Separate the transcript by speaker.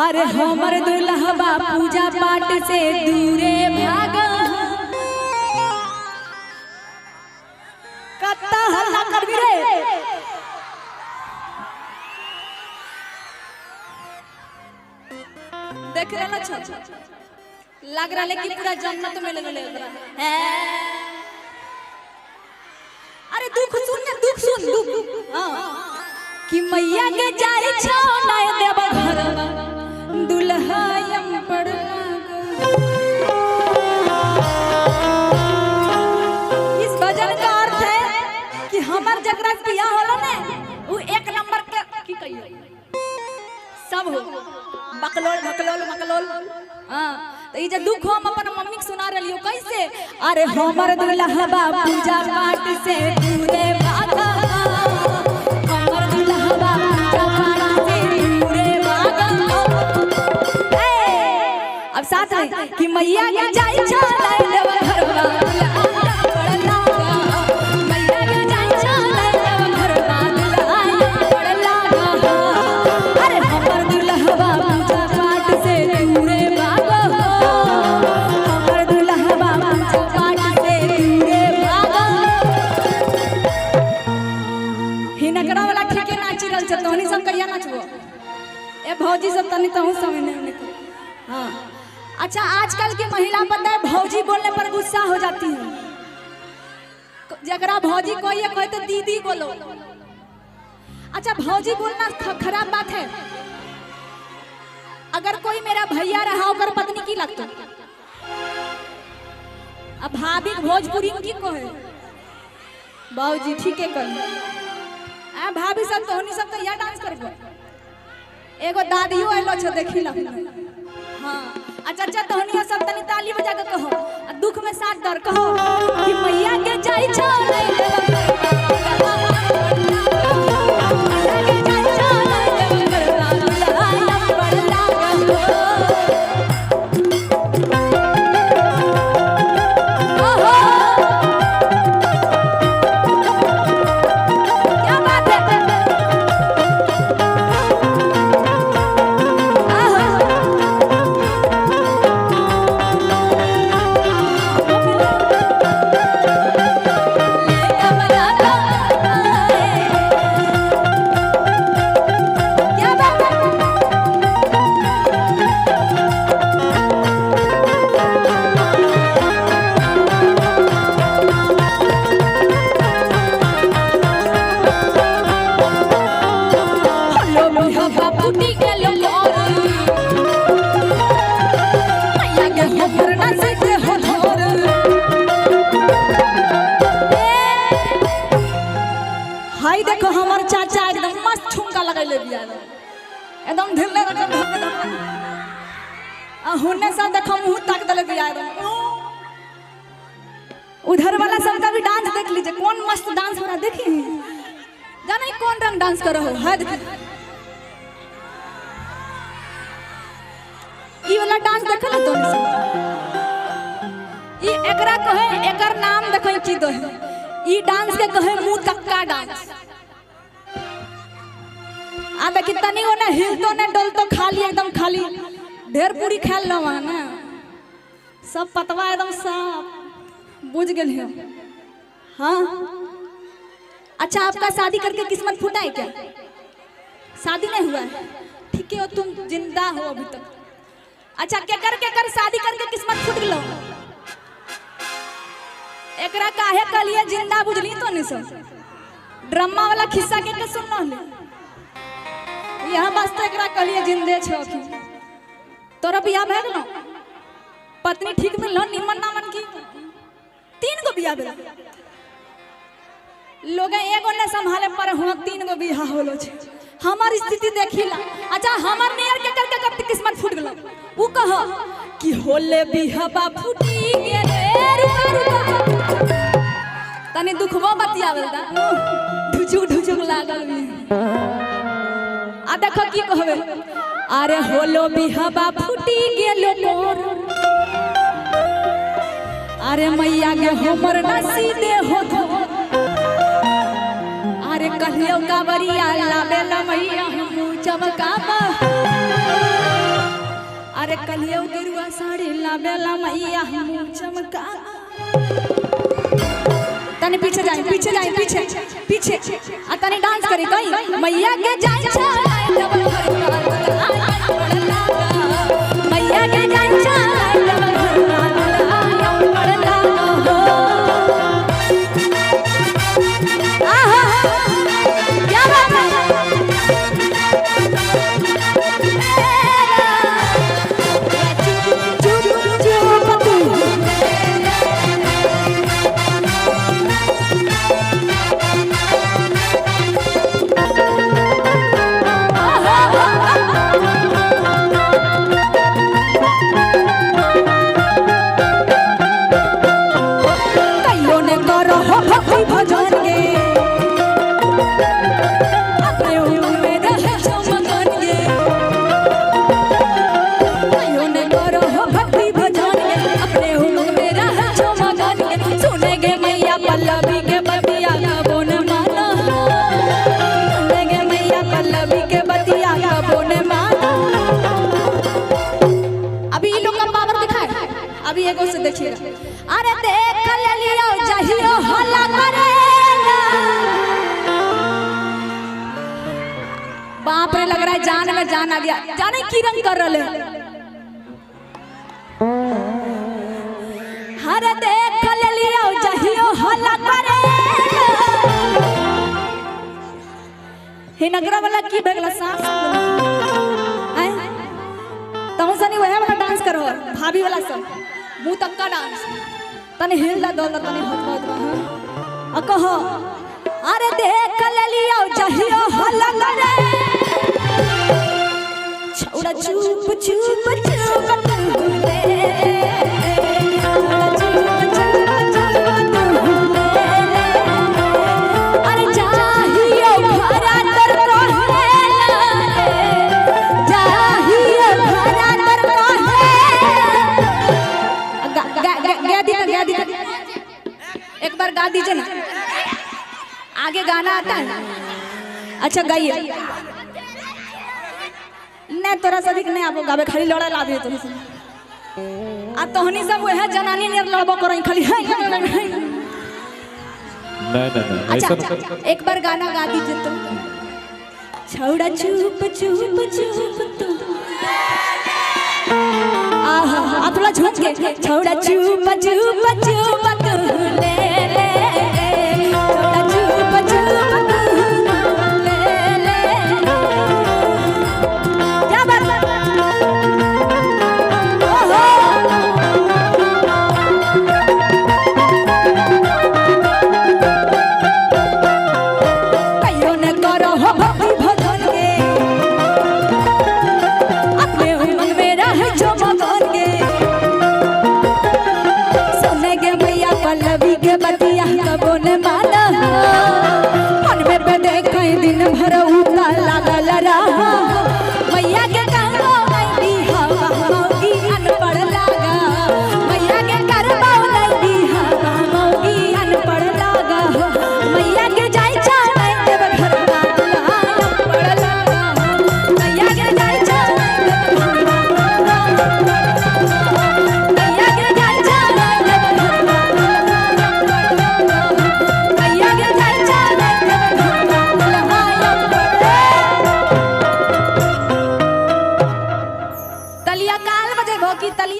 Speaker 1: अरे हमर दुल्हबा पूजा पाठ से दूरे भाग। कत्ता हल्ला करबी रे। देख रहे ना, लग रहा है कि पूरा जन्नत मिल गए। अरे दुख सुन ना, दुख सुन, दुख। हाँ कि मैया के जाय छो नाय देव घरवा दुल्हा यम पड़। इस भजन का अर्थ है कि हमर जकरा से बियाह होला ने उ एक नंबर के की कहियो सब हो बकलोल भकलोल मकलोल। हाँ तो ई जे दुख हम अपन मम्मी के सुना रहलियो कैसे। अरे हमर दुल्हबा पूजा पाठ से दूरे भागा, हमर दुल्हबा पूजा पाठ से दूरे भागा। ए अब साथ में कि मैया के जाय छो नाय देव घरवा दुल्हा बड़ लागा, मैया के जाय छो नाय देव घरवा दुल्हा बड़ लागा। अरे हमर दुल्हबा पूजा पाठ से दूरे भागो, हमर दुल्हबा पूजा पाठ से दूरे भागो। हिनकरा वाला ठीके नाची रहल छै, तोहनी सब कहिया नाचबो? ए भौजी सब तनी तहु सब एने ओने कर। हाँ अच्छा, आजकल की महिला पता है भौजी बोलने पर गुस्सा हो जाती है। जकरा भौजी कोई है कोई तो दीदी बोलो। अच्छा भौजी बोलना खराब बात है। अगर कोई मेरा भैया रहा ओकर पत्नी की लगतो। अब भाभी भोजपुरी में की कहे बाबूजी ठीक है कर। आ भाभी सब तोहनी सब तो यह डांस करबो। एगो दादियो आइलो छ देखी ला। हाँ अच्छा अच्छा तोहनी सब तनी ताली बजा के कहो आ दुख में साथ दर कहो कि मैया के जाय छो नहीं देव घरवा, मैया के जाय छो नहीं देव घरवा दुल्हा बड़ लागा। ओहो क्या बात है। आहो क्या बात है। होलो बिहबा फूटी गेलो मोर, मैया के हमर नसीब हो धोर। हाय देखो हमर चाचा एकदम मस्त ठुमका लगैले बिया, एकदम ढिल्ले एकदम धक धक। आ हुन्ने सब देखो मुंह ताक देले बिया एकदम। उधर वाला सबका भी डांस देख लीजिए, कौन मस्त डांस हो रहा देखिए। जाने कौन रंग डांस कर रहो है। देखिए ई वाला डांस देखल तो ई एकरा कहे, एकर नाम देखो की दो है। ई डांस के कहे मुंह तक्का डांस। आ देखी तनी ओ ना हिलतो ना डोलतो, खाली एकदम खाली ढेर पूरी खेल लो ना सब पतवा एकदम साफ बुझ गेल हो। हाँ अच्छा आपका शादी करके किस्मत फूटा है क्या? शादी नहीं हुआ है, ठीक है हो तुम जिंदा हो अभी तक। अच्छा केकर शादी करके किस्मत फूट गलो? एकरा काहे कहलिए जिंदा बुझली तो नहीं सब ड्रामा वाला खिस्सा के के सुन रहले। यहाँ वास्ते एकरा कहलिए जिंदे छो। तोरा बियाह भए गेलो? पत्नी ठीक मिललो निमन नामन की? 3 गो बियाह भेल। लोग एगो ने संभाले पर हुआ 3 गो बियाह होलो छे। हमार स्थिति देखिला। अच्छा हमर नियर के करके कब किस्मत फूट गेलो उ कह कि होले बिहबा फूटी गेले। रुका रुका तनी दुखबो बतियावल दा ढुचुक ढुचुक लागल भी। आ देखो की कहबे, अरे होलो बिहबा फूटी गेलो मोर, अरे मैया के हमर नसीबे हो धो। अरे कहियो कावरिया लाबेला मैया हमू चमकाबा। अरे कलियो गेरुआ साड़ी लाबेला मैया मुँह चमका। तनी पीछे जाए, पीछे जाए, पीछे पीछे, आ तनी डांस करी कहीं मैया के जाय छाय डबल घर का, मैया के जाय छाय डबल घर का पड़ला हो। आहा, क्या बात है। चुप चुप तू। कहियो ने करो हो भक्ति भजन गे, अपने उमंग में रहे छो मगन गे। कहियो ने करो हो भक्ति भजन गे, अपने उमंग में रहे छो मगन गे। सुने गे मैया पल्लवी के बतिया कबो न माना, सुने गे मैया पल्लवी के बतिया कबो न माना। अभी ये लोग का पावर दिखाए, अभी एगो से देखिएगा। अरे देख लियो जहियो हल्ला करेला। बाप रे, लग रहा है जान में जान आ गया। जाने की रंग कर रहे। हर देख लियो जहियो हल्ला करेला। हे नगरा वाला की भगला सांस आए तहु सनी वह वाला डांस करो, भाभी वाला सब मुंह तक का डांस। तने हिल दो, तने हट हट आ कहो। अरे देख लियो जहियो हल्ला करे, छौड़ा चुप चुप चुप तू ले, छौड़ा चुप चुप चुप तू ले। अरे जाहियो घरा तर कहेला, जाहियो घरा तर कहेला। गा गा गा गा दी गा दी, एक बार गा दीजिए ना, आगे गाना आता है। अच्छा गाइए। नहीं तोरा सभी नहीं आबो गावे, खाली लड़ा लाबे तोरा सब। आ तोहनी सब वह जनानी नियर लड़बो करई खाली है।
Speaker 2: नहीं नहीं नहीं,
Speaker 1: अच्छा
Speaker 2: ऐसा
Speaker 1: अच्छा, एक बार गाना गा दीजिए तो। छौड़ा चुप चुप चुप तू, आहा आ थोड़ा झूम के। छौड़ा चुप चुप चुप तू ले ले, छौड़ा चुप चुप तू ले ले। क्या बात। ओहो, कहियो न करो हो भक्ति भजन गे, अपने उमंग में रहे जो मगन गे। सुने गे मैया पल्लवी के बतिया कबो न माना, मन में पे देखे दिन भर उता लागल रहा। मैया के करबो नहीं बिहावा मौगी अनपढ़ लागा, मैया के करबो नहीं बिहावा मौगी अनपढ़ लागा। मैया के जाय चा नहीं देव घर दुल्हा अनपढ़ लागा, मैया के जाय चा नहीं देव घर दुल्हा अनपढ़ लागा, मैया के जाय चा नहीं देव घर दुल्हा अनपढ़ लागा, मैया के जाय चा नहीं देव घर दुल्हा अनपढ़। तलिया काल बजे भो की तलिया।